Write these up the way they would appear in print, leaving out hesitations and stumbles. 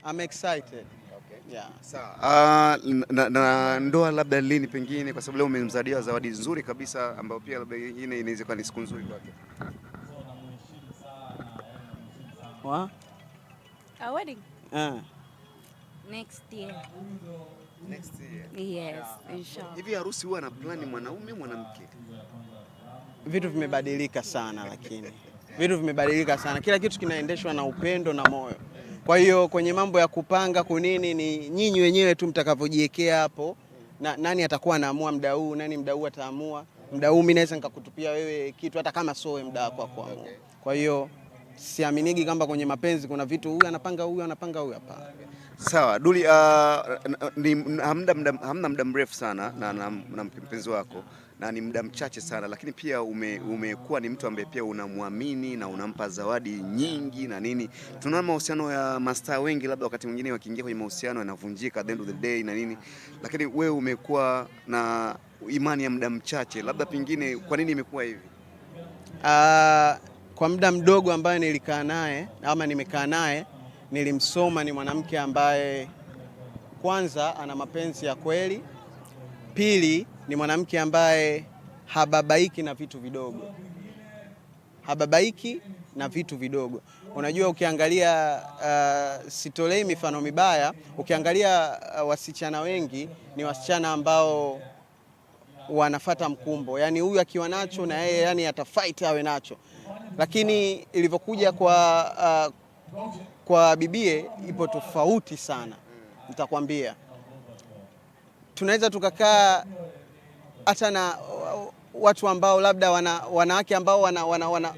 I'm excited. Yeah. Sawa. Na ndoa labda lini pengine, kwa sababu leo umemzawadia zawadi nzuri kabisa ambayo pia labda nyingine inaweza kuwa ni siku nzuri kwake. What? A wedding next year. Next year. Yes, inshallah. Hivi harusi huwa na plan mwanaume mwanamke? Vitu vimebadilika sana, lakini vitu vimebadilika sana. Kila kitu kinaendeshwa na upendo na moyo. Kwa hiyo kwenye mambo ya kupanga kunini, ni nyinyi wenyewe tu mtakavyojiwekea hapo, na nani atakuwa anaamua muda huu, nani muda huu ataamua muda huu. Mimi naweza nikakutupia wewe kitu hata kama sio wewe muda wako wa kuamua. Kwa hiyo siaminigi kwamba kwenye mapenzi kuna vitu huyu anapanga, huyu anapanga, huyu hapana. Sawa, Duli, ni hamna muda mrefu sana na mpenzi wako na ni muda mchache sana, lakini pia umekuwa ni mtu ambaye pia unamwamini na unampa zawadi nyingi na nini. Tunaona mahusiano ya mastaa wengi, labda wakati mwingine wakiingia kwenye mahusiano yanavunjika at the end of the day na nini, lakini wewe umekuwa na imani ya muda mchache, labda pengine kwa nini imekuwa hivi? Kwa muda mdogo ambaye nilikaa naye ama nimekaa naye, nilimsoma ni mwanamke ambaye kwanza ana mapenzi ya kweli, pili ni mwanamke ambaye hababaiki na vitu vidogo, hababaiki na vitu vidogo. Unajua, ukiangalia sitolei mifano mibaya, ukiangalia wasichana wengi ni wasichana ambao wanafata mkumbo, yaani huyu akiwa nacho na yeye yani atafight awe nacho, lakini ilivyokuja kwa bibie ipo tofauti sana. Nitakwambia, tunaweza tukakaa hata na watu ambao labda wanawake ambao wana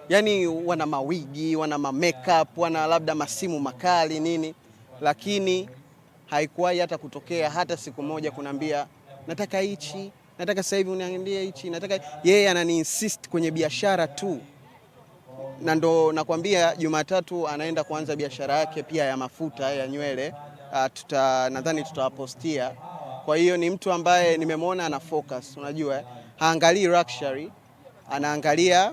yani wana mawigi, wana ma makeup, wana labda masimu makali nini, lakini haikuwahi hata kutokea hata siku moja kunambia nataka hichi, nataka sasa hivi uniambie hichi, nataka. Yeye anani insist kwenye biashara tu, na ndo nakwambia Jumatatu anaenda kuanza biashara yake pia ya mafuta ya nywele. Nadhani tutawapostia. Kwa hiyo ni mtu ambaye nimemwona ana focus, unajua haangalii luxury, anaangalia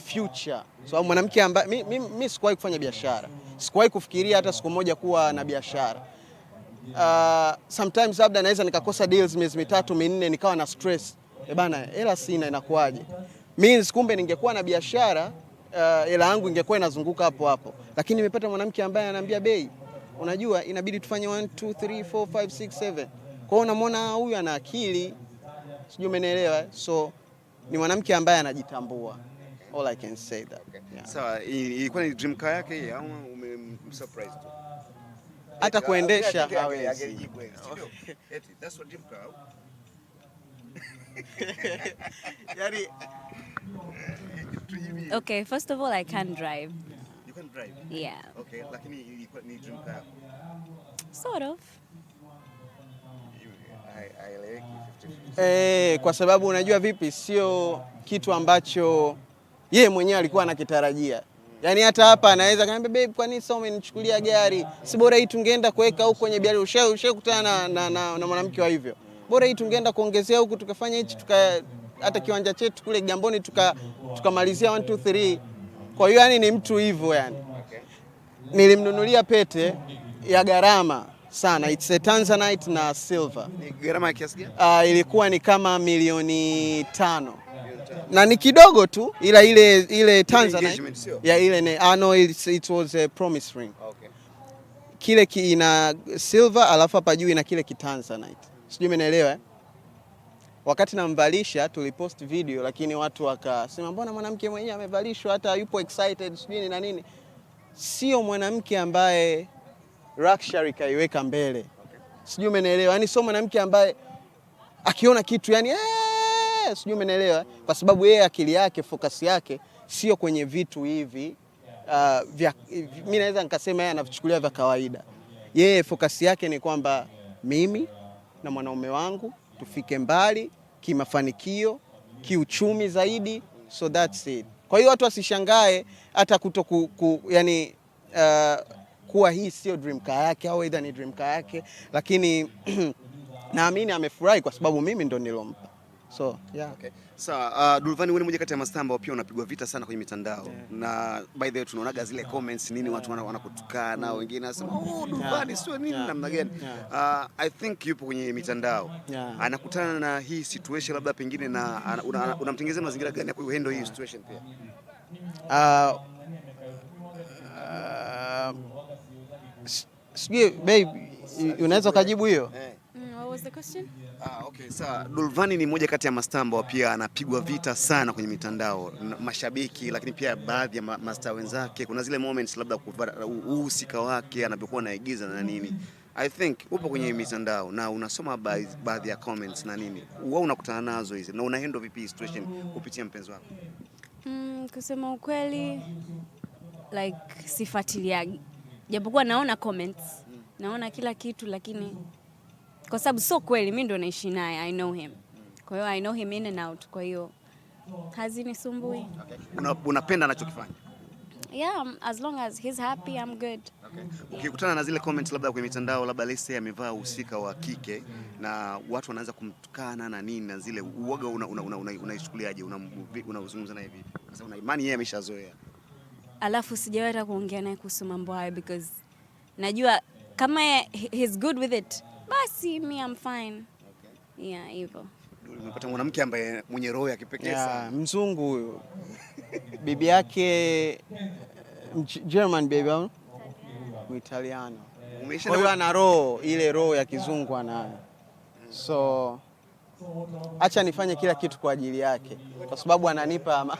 future. So mwanamke ambaye mi sikuwahi kufanya biashara, sikuwahi kufikiria hata siku moja kuwa na biashara. Sometimes labda naweza nikakosa deals miezi 3 4, nikawa na stress, eh bana, hela sina, inakuwaje? Means kumbe ningekuwa na biashara hela yangu ingekuwa inazunguka hapo hapo, lakini nimepata mwanamke ambaye ananiambia bei, unajua inabidi tufanye 1 2 3 4 5 6 7. Kwa hiyo unamwona huyu ana akili, sijui umenielewa? So ni mwanamke ambaye anajitambua. All I can say that. Yeah. Sawa, ilikuwa ni dream car yake hii au umemsurprise tu? Hata kuendesha hawezi. Angejibu yeye, si ndio? Eti that's what dream car au? Yaani Okay, first of all, I can't drive. You can drive. Yeah, Okay, lakini ilikuwa ni dream car yako. Sort of. Haieleweki 50-50. Eh, kwa sababu unajua vipi, sio kitu ambacho yeye mwenyewe alikuwa anakitarajia. Yaani hata hapa anaweza kaniambia, "Babe, kwa nini sasa umenichukulia gari? Si bora hii tungeenda kuweka huko kwenye biashara." Ushakutana na mwanamke wa hivyo. Bora hii tungeenda kuongezea huku tukafanya hichi tuka hata kiwanja chetu kule Kigamboni tukamalizia 1 2 3. Kwa hiyo yani ni mtu hivyo yani. Nilimnunulia pete ya gharama sana. It's a Tanzanite na silver. Ni gharama ya kiasi gani? Ilikuwa ni kama milioni 5 na ni kidogo tu, ila ile Tanzanite Engagement, sio? Ya ile ni no, it was a promise ring. Kile ina silver alafu hapa juu ina kile kitanzanite, sijui umenielewa eh? Wakati namvalisha tulipost video, lakini watu wakasema mbona mwanamke mwenyewe amevalishwa hata yupo excited sijui ni na nini. Sio mwanamke ambaye luxury kaiweka mbele, sijui umenielewa? Yani sio mwanamke ambaye akiona kitu yani sijui umenielewa, kwa sababu yeye akili yake focus yake sio kwenye vitu hivi vya mimi naweza nikasema yeye anavichukulia vya kawaida. Yeye focus yake ni kwamba mimi na mwanaume wangu tufike mbali kimafanikio, kiuchumi zaidi, so that's it. Kwa hiyo watu wasishangae hata kuto yani, kuwa hii sio dream car yake au either ni dream car yake, lakini naamini amefurahi kwa sababu mimi ndo nilompa. So yeah. Okay. Sawa, Dulvani, wewe ni mmoja kati ya mastaa ambao pia unapigwa vita sana kwenye mitandao. Na by the way tunaonaga zile comments nini, watu wanakutukana, wengine wanasema, "Oh, Dulvani sio nini namna gani." I think yupo kwenye mitandao. Anakutana na hii situation labda pengine na unamtengenezea mazingira gani ya kuhandle hii situation pia? Sijui babe, unaweza ukajibu hiyo? What was the question? Ah, okay, sawa. Dulvani ni mmoja kati ya mastaa ambao pia anapigwa vita sana kwenye mitandao, mashabiki, lakini pia baadhi ya mastaa wenzake. Kuna zile moments labda uhusika wake anavyokuwa anaigiza na nini. I think upo kwenye mitandao na unasoma baadhi ya comments na nini, wewe unakutana nazo hizi na una handle vipi situation kupitia mpenzi wako? Kusema ukweli, like, sifuatiliagi, japokuwa naona comments, naona kila kitu, lakini kwa sababu sio kweli, mi ndo naishi naye, I know him, kwa hiyo I know him in and out, kwa hiyo hazinisumbui. Okay. Unapenda anachokifanya? Yeah, as long as he's happy, I'm good. Okay. Ukikutana na zile comments labda kwenye mitandao, labda let's say amevaa uhusika wa kike na watu wanaanza kumtukana na nini na zile uoga, unaichukuliaje? Unazungumza naye vipi? Kwa sababu na imani yeye ameshazoea. Alafu sijawahi hata kuongea naye kuhusu mambo hayo because najua kama he's good with it, basi me, I'm fine. Yeah, hivyo. Umepata mwanamke ambaye mwenye roho ya kipekee sana. Mzungu huyu, bibi yake German baby au Muitaliano. Umeisha Kwa hiyo ana roho ile, roho ya kizungu anayo. So acha nifanye kila kitu kwa ajili yake, kwa sababu ananipa.